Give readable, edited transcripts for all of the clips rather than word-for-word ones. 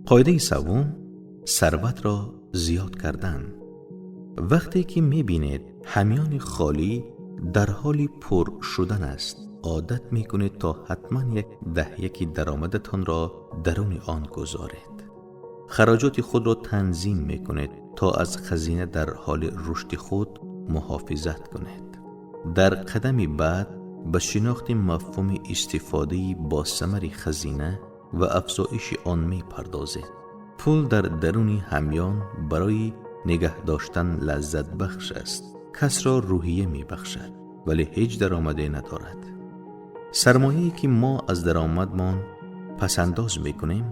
Қоидаи севум: сарватро зиёд кардан. Вақте ки мебинед ҳамёни холӣ дар ҳоли пур шудан аст, одат мекунед то ҳатман як даҳяки даромадатонро даруни он гузоред. Хароҷоти худро танзим мекунед, то аз хазина дар ҳоли рушди худ муҳофизат кунед. Дар қадами баъд ба шинохти мафҳуми истифодаи босамари хазина ва афзоиши он мепардозед. Пул дар даруни ҳамён барои нигаҳ доштан лаззатбахш аст, касро рӯҳия мебахшад, вале ҳеҷ даромаде надорад. Сармояе ки мо аз даромадмон пасандоз мекунем,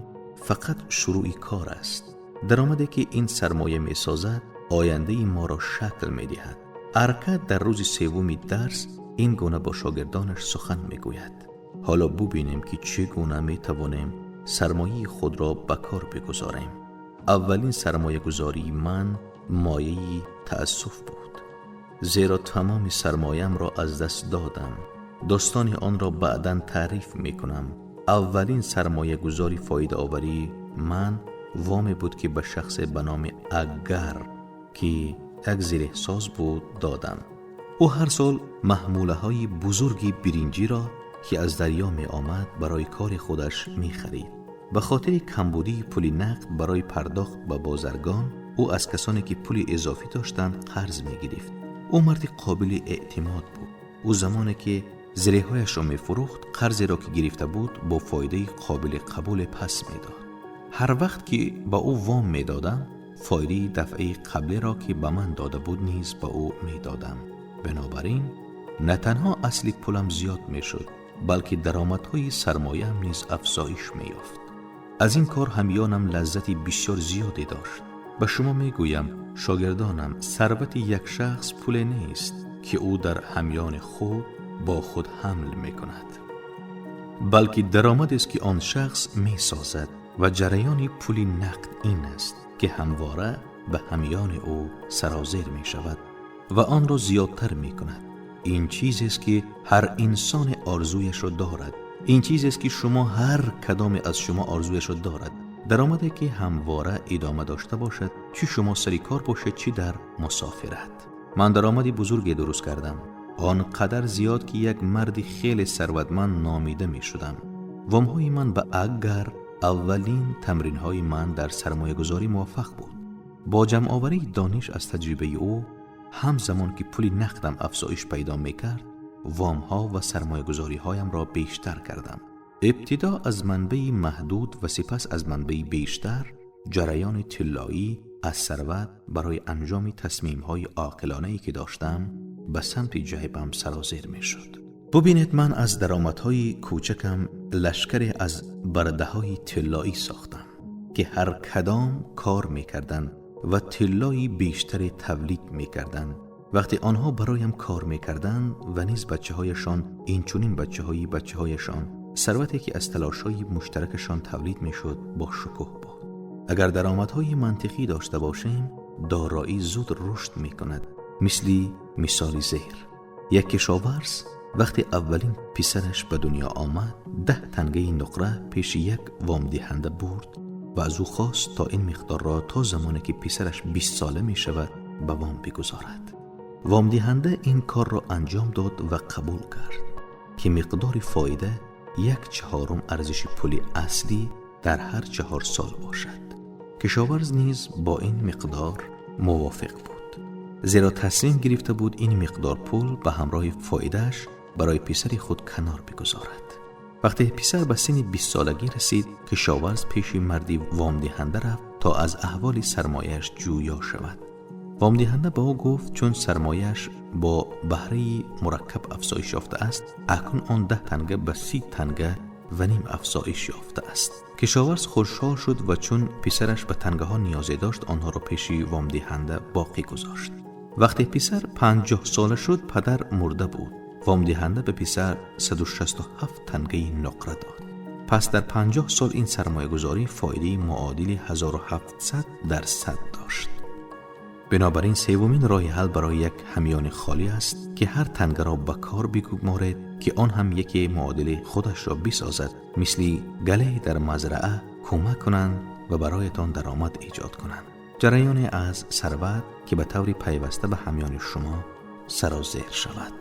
фақат шурӯи кор аст. Даромаде ки ин сармоя месозад, ояндаи моро шакл медиҳад. Аркад дар рӯзи севуми дарс ин гуна бо шогирдонаш сухан мегӯяд: ҳоло бубинем, ки чӣ гуна метавонем сармояи худро ба кор бигузорем. Аввалин сармоягузории ман мояи таассуф буд, зеро тамоми сармояамро аз даст додам. Достони онро баъдан таъриф мекунам. Аввалин сармоягузори фоидаоварии ман воме буд, ки ба шахсе ба номи Аггар, ки як зиреҳсоз буд, додам. Ӯ ҳар сол маҳмулаҳои бузурги биринҷиро, ки аз дарё меомад, барои кори худаш мехарид. Ба хотири камбудии пули нақд барои пардохт ба бозаргон, ӯ аз касоне, ки пули изофӣ доштанд, қарз мегирифт. Ӯ марди қобили эътимод буд. Ӯ замоне ки зиреҳҳояшро мефурӯхт, қарзеро, ки гирифта буд, бо фоидаи қобили қабуле пас медод. Ҳар вақт ки ба ӯ вом медодам, фоидаи дафъаи қаблиро, ки ба ман дода буд, низ ба ӯ медодам. Бинобар ин на танҳо асли пулам зиёд мешуд, балки даромадҳои сармояам низ афзоиш меёфт. Аз ин кор ҳамёнам лаззати бисёр зиёде дошт. Ба шумо мегӯям, шогирдонам, сарвати як шахс пуле нест, ки ӯ дар ҳамёни худ бо худ ҳамл мекунад, балки даромадест, ки он шахс месозад, ва ҷараёни пули нақд ин аст, ки ҳамвора ба ҳамёни ӯ сарозер мешавад ва онро зиёдтар мекунад. Ин чизест, ки ҳар инсоне орзуяшро дорад. Ин чизест, ки шумо, ҳар кадоме аз шумо орзуяшро дорад: даромаде, ки ҳамвора идома дошта бошад, чӣ шумо сари кор бошед, чӣ дар мусофират. Ман даромади бузурге дуруст кардам, он қадар зиёд, ки як марди хеле сарватманд номида мешудам. Вомҳои ман ба Аггар аввалин тамринҳои ман дар сармоягузорӣ муваффақ буд. Бо ҷамъоварии дониш аз таҷрибаи ӯ, ҳам замон ки пули нақдам афзоиш пайдо мекард, вомҳо ва сармоягузориҳоямро бештар кардам. Ибтидо аз манбаи маҳдуд ва сипас аз манбаи бештар. Ҷараёни тиллоӣ аз сарват барои анҷоми тасмимҳои оқилонае, ки доштам, ба самти ҷайбам сарозер мешуд. Бубинед, ман аз даромадҳои кӯчакам лашкаре аз бардаҳои тиллоӣ сохтам, ки ҳар кадом кор мекарданд ва тиллои бештаре тавлид мекарданд. Вақте онҳо бароям кор мекарданд ва низ бачаҳояшон, инчунин бачаҳои бачаҳояшон, сарвате, ки аз талошҳои муштаракашон тавлид мешуд, бо шукӯҳ буд. Агар даромадҳои мантиқӣ дошта бошем, дороӣ зуд рушд мекунад. Мисли мисоли зер: як кишоварз вақте аввалин писараш ба дунё омад, 10 тангаи нуқра пеши як вомдиҳанда бурд ва аз ӯ хост, то ин миқдорро то замоне ки писараш 20 сола мешавад, ба вом бигузорад. Вомдиҳанда ин корро анҷом дод ва қабул кард, ки миқдори фоида як чаҳорум арзиши пули аслӣ дар ҳар 4 сол бошад. Кишоварз низ бо ин миқдор мувофиқ буд, зеро тасмим гирифта буд ин миқдор пул ба ҳамроҳи фоидааш барои писари худ канор бигузорад. Вақте писар ба синни 20-солагӣ расид, кишоварз пеши марди вомдиҳанда рафт, то аз аҳволи сармояаш ҷӯё шавад. Вомдиҳанда ба ӯ гуфт, чун сармояаш бо баҳраи мураккаб афзоиш ёфтааст, акнун он 10 танга ба 30 танга ва ним афзоиш ёфтааст. Кишоварз хушҳол шуд ва чун писараш ба тангаҳо ниёзе дошт, онҳоро пеши вомдиҳанда боқӣ гузошт. Вақте писар 50 сола шуд, падар мурда буд. Вомдиҳанда ба писар 167 тангаи нуқра дод. Пас дар 50 сол ин сармоягузорӣ фоидаи муодили 1700% дошт. Бинобар ин севумин роҳи ҳал барои як ҳамёни холӣ аст, ки ҳар тангаро ба кор бигуморед, ки он ҳам яке муодили худашро бисозад, мисли гале дар мазраа кӯмак кунанд. ва бароятон даромад эҷод кунанд. Ҷараёне аз сарват, ки ба таври пайваста ба ҳамёни шумо сарозер шавад.